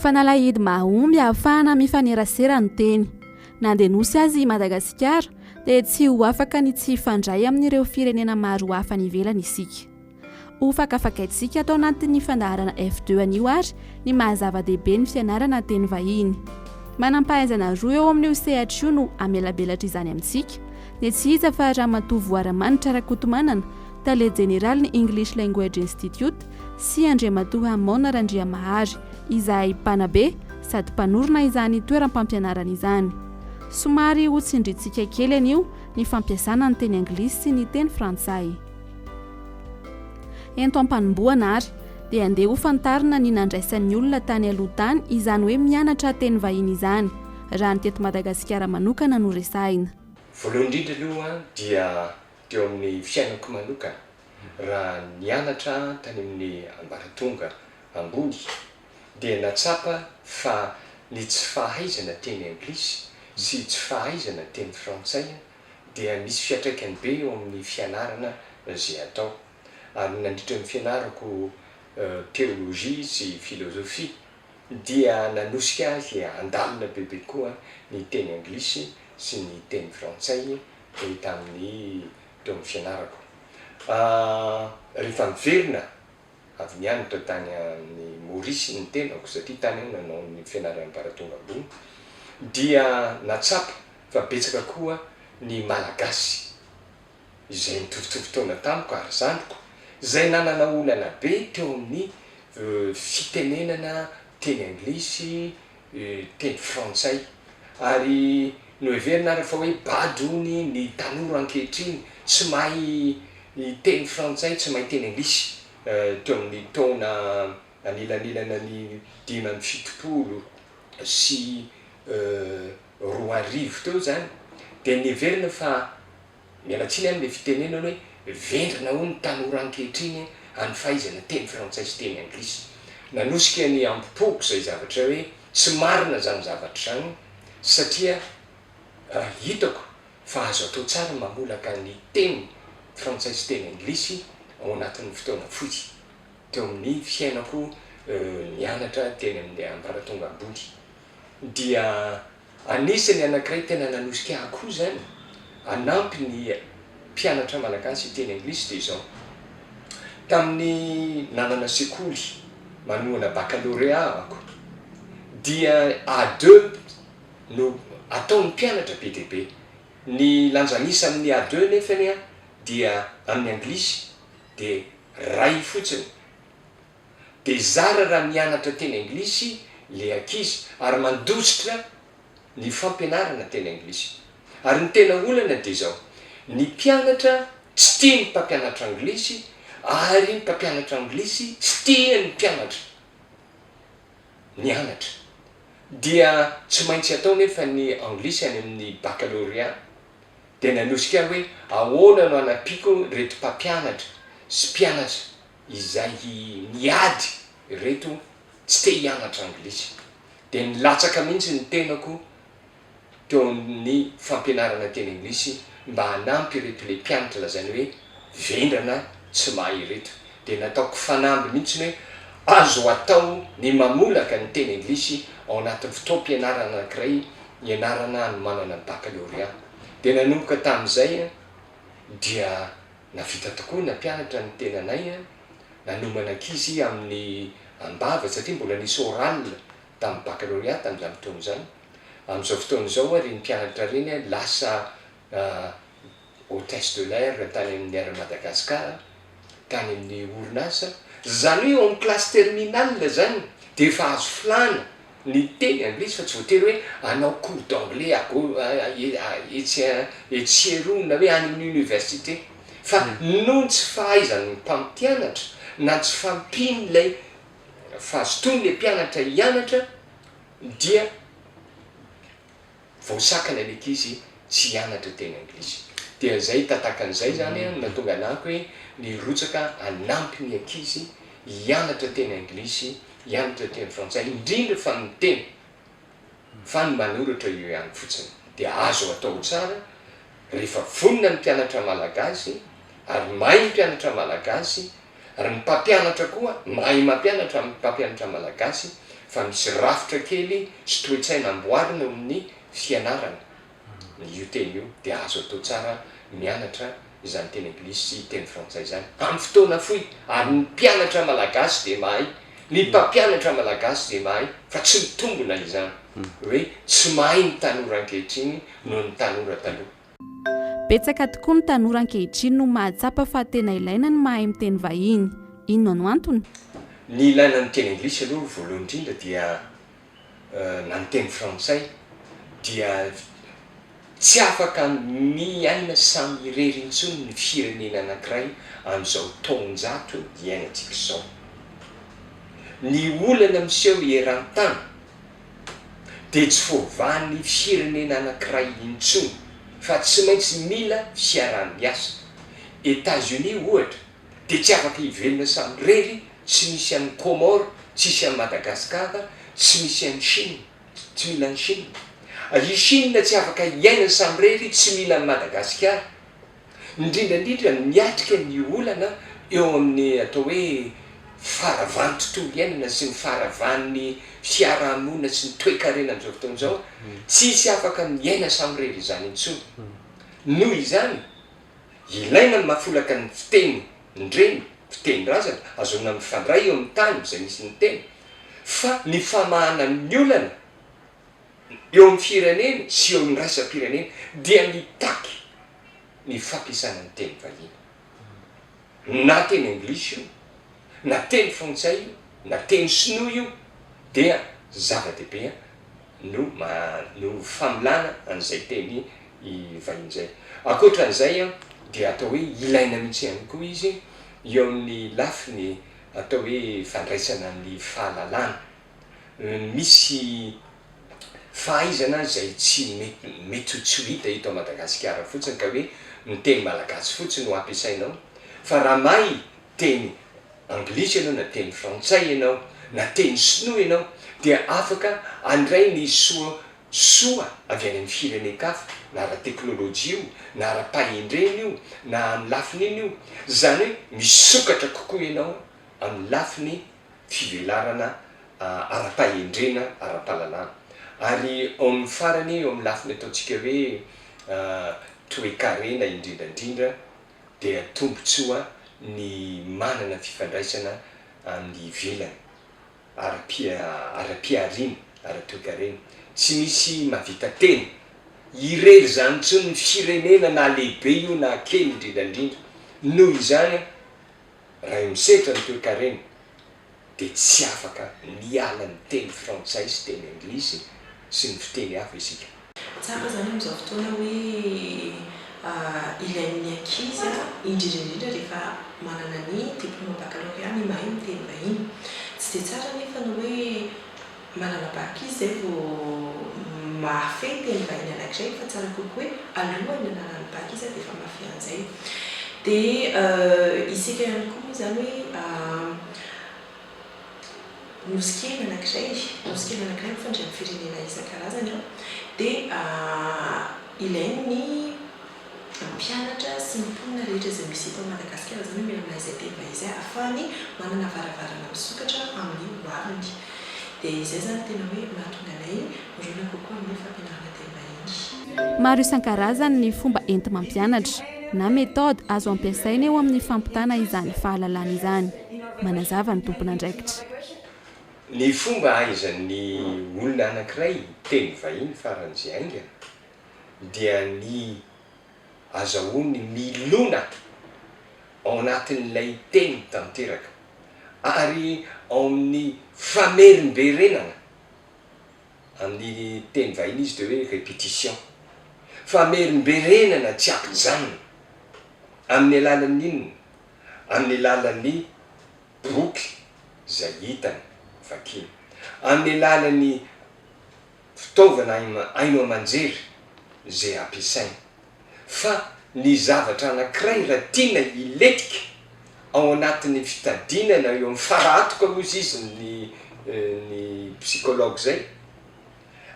Fanalahidy mahomby ahafahana mifanerasera ny teny. Na dia nosy aza i Madagasikara dia tsy ho afaka ny tsy hifandray amin'ireo firenena maro hafa any ivelany isika. Ho fakafakaintsika ato anatin'ny fandaharana F2 anio ary ny maha zava-dehibe ny fianarana teny vahiny. Manam-pahaizana roa eo amin'io sehatra io no hamelabelatra izany amintsika, dia tsy iza fa Ramatoa Voaramanitra Rakotomanana, Tale Jeneralin'ny English Language Institute sy Andriamatoa Hamon Randriamahary, izay mpanabe sady mpanorina izany toeram-pampianarana izany. Somary hotsindrintsika kely anio ny fampiasana ny teny anglisy sy ny teny frantsay. Ento am-panombohana ary, dia andeha ho fantarina ny nandraisan'ny olona tany aloha tany izany hoe mianatra teny vahiny izany, raha ny teto Madagasikara manokana no resahina. Voalohany indrindra aloha dia teo amin'ny fiainako manokana, raha nianatra tany amin'ny ambaratonga ambony dia natsapa fa ny tsy fahaizana teny anglisy sy tsy fahaizana teny frantsay dia misy fiantraikany be eo amin'ny fianarana izay atao. Ary nandritra ny fianarako teolojia sy filozofia dia nanosika ahy handalina bebe koa ny teny anglisy sy ny teny frantsay tamin'ny teo amin'ny fianarako. Rehefa niverina avy nianatra tany amin'ny Maorisy ny tenako satria tany aho nanao ny fianarana ambaratonga ambony dia nahatsapa fa betsaka koa ny Malagasy izay nitovitovy taona tamiko ary zandriko izay nanana olana be teo amin'ny fitenenana teny anglisy, teny frantsay ary noheverina ary fa hoe bado hono ny tanora ankehitriny tsy mahay teny frantsay, tsy mahay teny anglisy teo amin'ny taona anelanelana ny 2075 teo izany dia neverina fa Miala tsiny amle fitenenana hoe vendrana hono ny tanora ankehitriny any fahaizana teny frantsay sy teny anglisy. Nanosika ny ampopoako izay zavatra hoe tsy marina izany zavatra izany satria hitako fa azo atao tsara ny mamolaka ny teny frantsay sy teny anglisy ao anatin'ny fotoana fohy teo amin'ny fiainako nianatra teny amin'ny ambaratonga ambony dia Anisany anankiray tena nanosika ahy koa izany hanampy ny mpianatra malagasy hiteny anglisy dia izao, tamin'ny nanana sekoly manohana baccalauréat aho dia A deux no ataon'ny mpianatra be dia be, ny lanjan'isa amin'ny A deux nefany dia amin'ny anglisy dia ray fotsiny, Dia zara raha mianatra teny anglisy le ankizy ary mandositra ny fampianarana teny anglisy. Ary ny tena olana dia izao, ny mpianatra tsy tia ny mpampianatra anglisy ary ny mpampianatra anglisy tsy tia ny mpianatra mianatra. Dia tsy maintsy atao nefa ny anglisy any amin'ny baccalauréat. Dia nanosika ahy hoe ahoana no hanampiako ireto mpampianatra sy mpianatra izay miady ireto tsy te hianatra anglisy dia nilatsaka mihitsy ny tenako teo amin'ny fampianarana teny anglisy mba hanampy ireto le mpianatra lazaina hoe vendrana tsy mahay ireto dia nataoko fanamby mihitsy hoe azo atao ny mamolaka ny teny anglisy ao anatin'ny fotoam-pianarana anankiray nianarana hanomanana ny baccalauréat dia nanomboka tamin'izay dia Navita tokoa nampianatra ny tenanay nanomana ankizy amin'ny am-bava satria mbola nisy oral tamin'ny baccalauréat tamin'izany fotoana izany. Amin'izao fotoana izao ary ny mpianatra ireny lasa hôtesse de l'air tany amin'ny Air Madagascar, tany amin'ny orinasa. Izany hoe eo amin'ny classe terminale izany dia efa azo filana ny teny anglisy fa tsy voatery hoe hanao cours d'anglais à gau etsy etsy sy eroa na hoe any amin'ny université fa noho ny tsy fahaizan'ny mpampianatra na tsy fahampian'ilay fahazotoan'ilay mpianatra hianatra dia Voasakana ny ankizy tsy hianatra teny anglisy. Dia izay tatakan'izay izany no nahatonga anah hoe nirotsaka hanampy ny ankizy hianatra teny anglisy, hianatra teny frantsay, indrindra fa ny miteny fa ny manoratra io ihany fotsiny dia azo atao tsara rehefa vonona ny mpianatra malagasy ary mahay ny mpianatra malagasy ary ny mpampianatra koa mahay mampianatra amin'ny mpampianatra malagasy. fa misy rafitra kely sy toe-tsaina amboarina eo amin'ny fianarana io teny io dia azo atao tsara mianatra izany teny anglisy sy teny frantsay izany amin'ny fotoana fohy ary ny mpianatra malagasy dia mahay, ny mpampianatra malagasy dia mahay fa tsy mitombina izany hoe tsy mahay ny tanora ankehitriny noho ny tanora taloha. Betsaka tokoa ny tanora ankehitriny no mahatsapa fa tena ilaina ny mahay miteny vahiny. Inona no antony? Ny ilaina ny teny anglisy aloha voalohany indrindra dia na ny teny frantsay dia tsy afaka miaina samy irery intsony ny firenena anankiray amin'izao taonjato iainantsika izao. Ny olana miseho eran-tany dia tsy voavahan'ny firenena anankiray intsony fa tsy maintsy mila fiaraha-miasa. Etats-Unis ohatra dia tsy afaka hivelona samirery tsy misy an'i Comores, tsisy an'i Madagascar, tsy misy an'i Chine, tsy mila an'i Chine. I Chine tsy afaka hiaina samirery tsy mila an'i Madagasikara. Indrindra indrindra miatrika ny olana eo amin'ny atao hoe faharavan'ny tontolo iainana sy ny faharavan'ny fiarahamonina sy ny toekarena amin'izao fotoana izao, tsisy afaka miaina samirery izany intsony. Noho izany, Ilaina ny mahafolaka ny fiteny ndreny, fitenin-drazana, azahoana mifandray eo amin'ny tany izay misy ny tena, fa ny famahana ny olana eo amin'ny firenena sy eo iraisam-pirenena dia mitaky ny fampiasana ny teny vahiny. Na teny anglisy io, na teny frantsay io, na teny sinoa io dia zava-dehibe no no famolana an'izay teny vahiny izay. Ankoatra an'izay dia atao hoe ilaina mihitsy ihany koa izy eo amin'ny lafiny atao hoe fandraisana ny fahalalana. Misy fahaizana izay tsy mety mety ho tsy ho hita eto Madagasikara fotsiny ka hoe ny teny malagasy fotsiny no ampiasainao fa raha mahay teny anglisy ianao na teny frantsay ianao na teny sinoa ianao dia afaka handray ny soa soa avy any amin'ny firenen-kafa na ara-teknolojia io na ara-pahendrena io na amin'ny lafiny iny io, izany hoe misokatra kokoa ianao amin'ny lafiny fivelarana ara-pahendrena, ara-pahalalana. Ary ao amin'ny farany eo amin'ny lafiny ataontsika hoe toe-karena indrindra indrindra dia tombontsoa ny manana fifandraisana amin'ny ivelany, ara-pihariana, ara-toekarena. Tsy misy mahavita tena irery izany intsony ny firenena na lehibe io na kely indrindra indrindra. Noho izany raha misetra ny toekarena dia tsy afaka miala ny teny frantsay sy teny anglisy sy ny fiteny hafa isika. Tsapa izany amin'izao fotoana hoe ilain'ny ankizy, indrindra indrindra rehefa manana ny diplaoma baccalauréat ny mahay miteny vahiny. Tsy dia tsara anefa ny hoe manana bac izy izay vao mahafehy teny vahiny anankiray fa tsara kokoa hoe alohan'ny hananany bac izy dia efa mahafehy an'izay. Dia isika ihany koa moa izany hoe nosy kely anankiray, nosy kely anankiray mifandray amin'ny firenena isan-karazany dia ilain'ny mpianatra sy ny mponina rehetra izay misy eto Madagasikara izany hoe mila mahay izay teny vahiny izay ahafahany manana varavarana misokatra amin'ny ho aviny. Dia izay izany tena hoe mahatonga anay mirona kokoa amin'ny fampianarana teny vahiny. Maro isan-karazany ny fomba enti-mampianatra na méthode azo ampiasaina eo amin'ny fampitana izany fahalalana izany. Manazava ny tompon'andraikitra. Ny fomba ahaizan'ny olona anankiray teny vahiny faran'izay haingana dia ny azahoany milona ao anatin'ilay teny tanteraka ary ao amin'ny famerimberenana, amin'ny teny vahiny izy dia hoe répétition, famerimberenana tsy ampijanona amin'ny alalan'ny inona? Amin'ny alalan'ny boky izay hitany vakiana, amin'ny alalan'ny fitaovana haino aman-jery izay ampiasaina fa ny zavatra anankiray raha tiana hilentika ao anatin'ny fitadinana eo amin'ny fara-hatoka hozy izy ny ny psychologue izay,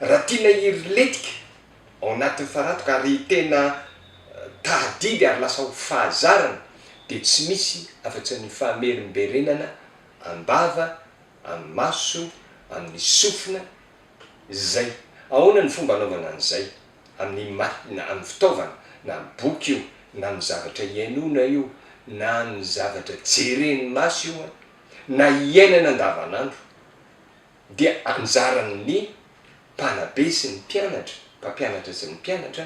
raha tiana hilentika ao anatin'ny fara-hatoka ary tena tadidy ary lasa ho fahazarana dia tsy misy afa-tsy ny famerimberenana am-bava, amin'ny maso, amin'ny sofina izay. Ahoana ny fomba anaovana an'izay? Amin'ny mat na amin'ny fitaovana, na amin'ny boky io, na amin'ny zavatra ihainoana io, na amin'ny zavatra jeren'ny maso io, na iainana andavanandro. Dia anjaran'ny mpanabe sy ny mpianatra, mpampianatra sy ny mpianatra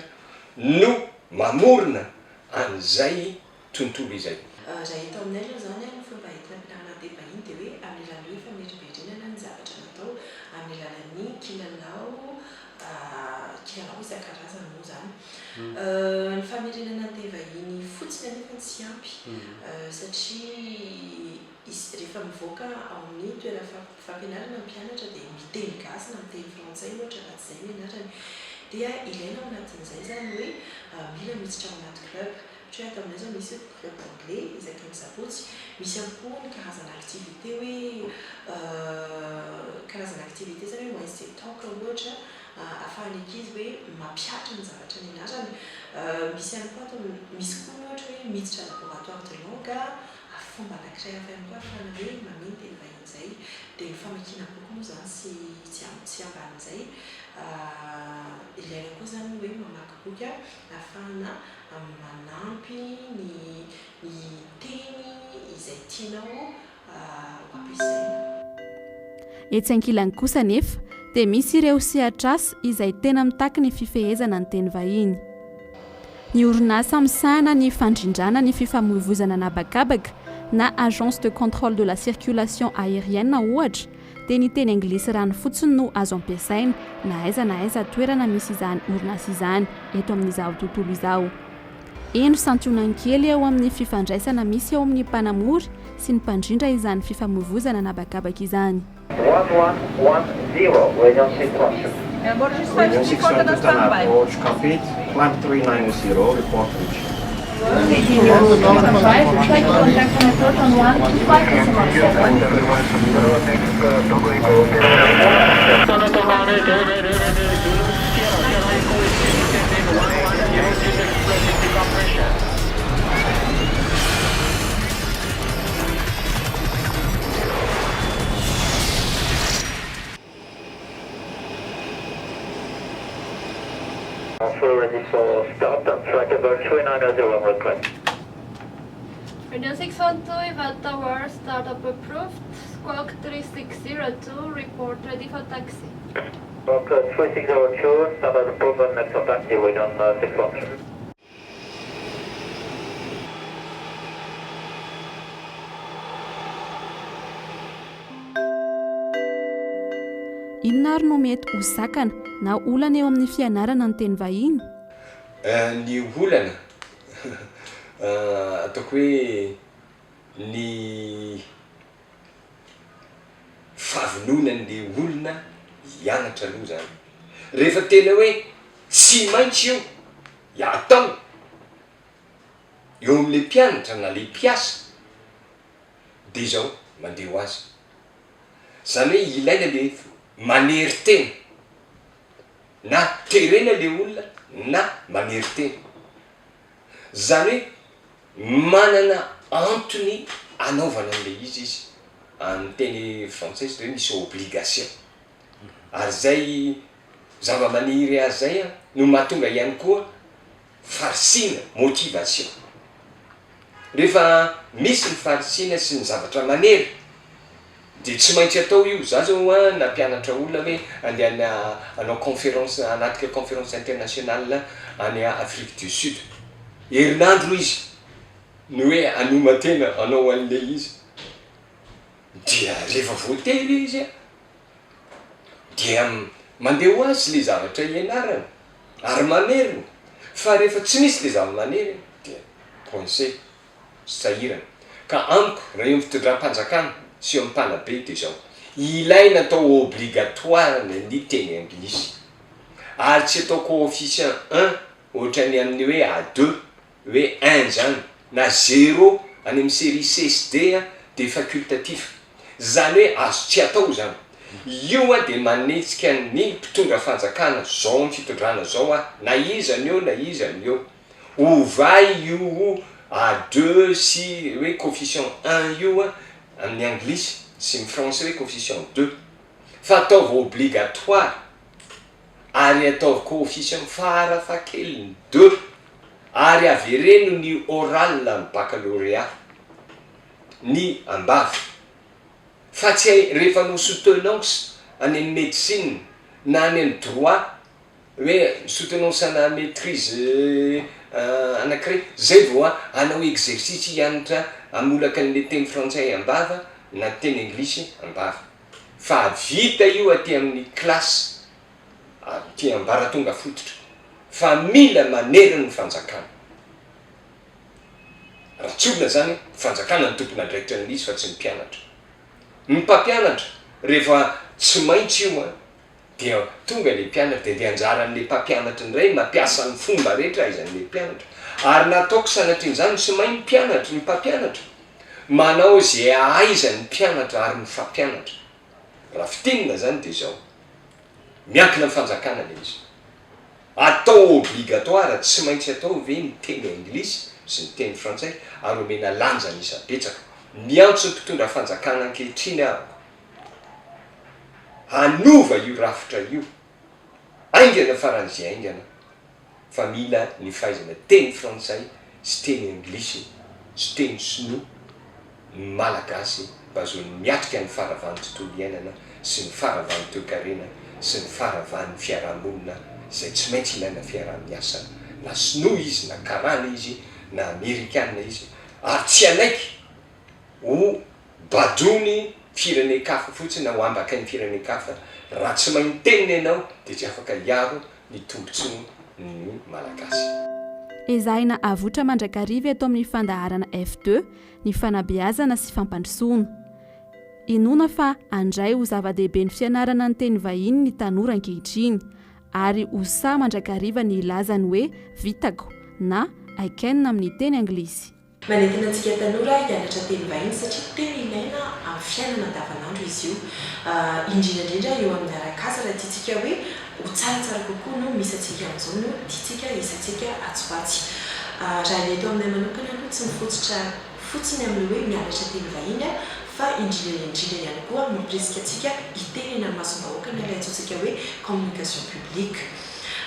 no mamorona an'izay tontolo izay. Raha eto aminay aloha izany ny fomba entina ampianarana teny vahiny dia hoe amin'ny alalan'ny hoe famerimberenana ny zavatra natao, amin'ny alalan'ny kilalao, kilalao isan-karazany moa izany. Ny famerenana ny teny vahiny fotsiny anefa tsy ampy satria izy rehefa mivoaka ao amin'ny toeram-fampianarana ny mpianatra dia miteny gasy na miteny frantsay ohatra raha tsy izay ny anarany dia ilaina ao anatin'izay izany hoe mila miditra ao anaty club. Ohatra hoe ato aminay izao misy club anglais isaky ny sabotsy, misy ihany koa ny karazana activité hoe karazana activité izany hoe Wednesday talk ohatra ahafahan'ny ankizy hoe mampihatra ny zavatra nianarany. Misy ihany koa ato misy koa ny ohatra hoe miditra laboratoire de langue, fomba anankiray hafa ihany koa ahafahana hoe mamehy ny teny vahiny izay. Dia ny famakiana boky moa izany tsy tsy ambanin'izay. Ilaina koa izany ny hoe mamaky boky ahafahana manampy ny ny teny izay tianao ho ampiasaina. Etsy ankilany kosa anefa dia misy ireo sehatr'asa izay tena mitaky ny fifehezana ny teny vahiny. Ny orinasa misahana ny fandrindrana ny fifamoivoizana an'habakabaka na Agence de contrôle de la circulation aérienne ohatra dia ny teny anglisy rano fotsiny no azo ampiasaina na aiza na aiza toerana misy izany orinasa izany eto amin'izao tontolo izao. Eno santionany kely eo amin'ny fifandraisana misy eo amin'ny mpanamory sy ny mpandrindra izany fifamoivoizana an'habakabaka izany. One one one zero, Réunion 612. Réunion 612 Tana approach complete, climb 390, report reach. Alpha ready for start and track about 390 request. Réunion 612 Ivato Tower, startup approved, squawk 3602, report ready for taxi. Squawk 3602, startup approved and next for taxi, Réunion 612. Inona ary no mety ho sakana na olana eo amin'ny fianarana ny teny vahiny? Ny olana, ataoko hoe ny fahavononan'le olona hianatra aloha zany. Rehefa tena hoe tsy maintsy io atao eo am'le mpianatra na le mpiasa de zao mandeha ho azy. Zany hoe ilaina le manery tena na terena le olona na manery tena. Zany hoe manana antony anaovana an'le izy izy, amin'ny teny frantsay izy de hoe misy obligation, ary zay zava-maniry azy zay an no mahatonga ihany koa farisihina, motivation. Rehefa misy ny farisihina sy ny zavatra manery de tsy maintsy atao io, za zao an nampianatra olona hoe andeha hanao conférence, hanatrika conférence internationale any Afrique du Sud, herinandro izy ny hoe hanoman-tena hanao an'le izy, dia rehefa voatery izy an dia mandeha ho azy le zavatra ianarana ary mamerina, fa rehefa tsy misy le zava-manery dia coincé sy sahirana. Ka amiko raha eo amin'ny fitondram-panjakana sy eo amin'ny mpanabe dia izao, ilaina atao obligatoire ny teny anglisy ary tsy atao coefficient un ohatran'ny amin'ny hoe A deux hoe un zany na zéro any amin'ny série C sy D dia facultatif, zany hoe azo tsy atao zany. Io dia manetsika ny mpitondra fanjakana zao amin'ny fitondrana zao a, na iza ny eo na iza ny eo, ovay io A deux sy hoe coefficient un io amin'ny anglisy sy ny français hoe coefficient deux. Fa ataovy obligatoire ary ataovy coefficient farafahakeliny deux ary avereno ny oral amin'ny baccalauréat ny ambavy fa tsy rehefa hanao soutenance any amin'ny médecine na any amin'ny droit hoe soutenance ana maitrise anakiray zay vao hanao exercice hianatra hamolaka an'le teny frantsay am-bava na teny anglisy am-bava fa vita io aty amin'ny classe aty ambaratonga fototra fa mila manery ny fanjakana. Raha tsorina zany, fanjakana no tompon'andraikitra an'izy fa tsy ny mpianatra. Ny mpampianatra rehefa tsy maintsy io an, dia tonga le mpianatra dia dia anjaran'le mpampianatra indray mampiasa ny fomba rehetra ahaizan'le mpianatra. Ary na ataoko sanatrian'izany tsy mahay ny mpianatra, ny mpampianatra manao ze ahaizan'ny mpianatra ary mifampianatra. Raha fintinina zany dia izao, miankina amin'ny fanjakana le izy. Atao obligatoire, tsy maintsy atao ve ny teny anglisy sy ny teny frantsay ary omena lanjany isa betsaka? Miantso ny mpitondra fanjakana ankehitriny aho hanova io rafitra io haingana faran'izay haingana fa mila ny fahaizana teny frantsay sy teny anglisy sy teny sinoa ny Malagasy mba ahazoany miatrika ny faharavan'ny tontolo iainana sy ny faharavan'ny toekarena sy ny faharavan'ny fiarahamonina izay tsy maintsy ilaina fiaraha-miasa na sinoa izy na karana izy na amerikana izy ary tsy hanaiky ho badony firenen-kafa fotsiny na ho ambakain'ny firenen-kafa raha tsy mahay mitenina ianao dia tsy afaka hiaro ny tombotsoa ny Malagasy. Ezahina avotra mandrakariva eto amin'ny fandaharana F-deux ny fanabeazana sy fampandrosoana. Inoana fa handray ho zava-dehibe ny fianarana ny teny vahiny ny tanora ankehitriny, ary ho sahy mandrakariva ny hilaza ny hoe vitako na I can amin'ny teny anglisy. Manentana antsika tanora hianatra teny vahiny satria tena ilaina amin'ny fiainana andavanandro izy io. Indrindra indrindra eo amin'ny arak'asa raha tiantsika hoe ho tsaratsara kokoa no misy antsika amin'izao no tiantsika hisy antsika atsy ho atsy. Raha ny eto aminay manokana aloha tsy mifototra fotsiny amin'ny hoe mianatra teny vahiny fa indrindra indrindra ihany koa mampirisika antsika hiteny eny imasom-bahoaka na ilay antsointsika hoe communication publique.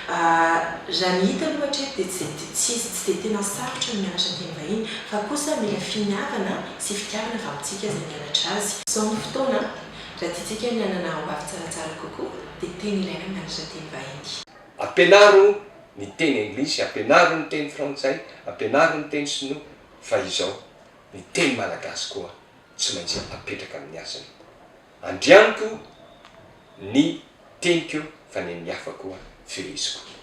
Raha ny hita aloha hatreto dia tsy tsy tsy dia tena sarotra ny mianatra teny vahiny fa kosa mila finiavana sy fitiavana avy amintsika izay mianatra azy. Izao ny fotoana, raha tiantsika ny hanana ho avy tsaratsara kokoa dia tena ilaina ny mianatra teny vahiny. Ampianaro ny teny anglisy, ampianaro ny teny frantsay, ampianaro ny teny sinoa fa izao, ny teny malagasy koa tsy maintsy apetraka amin'ny hasiny. Andrianiko ny teniko fa ny an'ny hafa koa feheziko.